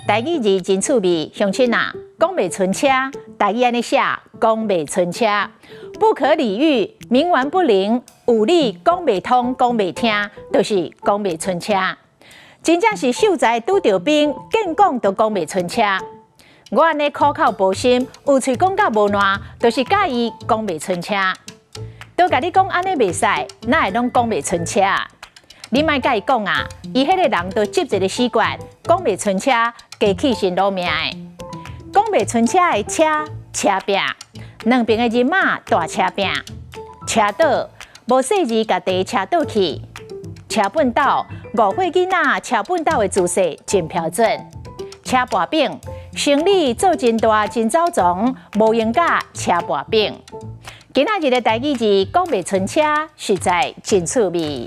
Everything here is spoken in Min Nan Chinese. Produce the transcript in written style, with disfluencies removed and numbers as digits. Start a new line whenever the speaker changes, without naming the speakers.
台語字真趣味，鄉親啊，講袂伸車，台語按呢寫，講袂伸車，不可理喻，冥頑不靈，有理講袂通，講袂聽，就是講袂伸車。真正是秀才拄著兵，見講都講袂伸車。我按呢苦口婆心，有喙講甲無爛，就是佮伊講袂伸車。都共你講按呢袂使，哪會攏講袂伸車？你莫佮伊講啊，伊彼个人都執一个死摜，講袂伸車，加氣性攞命的。講袂伸車的車，車拚，兩爿的人馬大車拚，車倒無細膩共茶車倒去，車畚斗5歲囡仔車畚斗的姿勢真標準。車跋餅生理做真大真走傱，無閒佮車跋餅。今仔日的台語字講袂伸車，實在真趣味。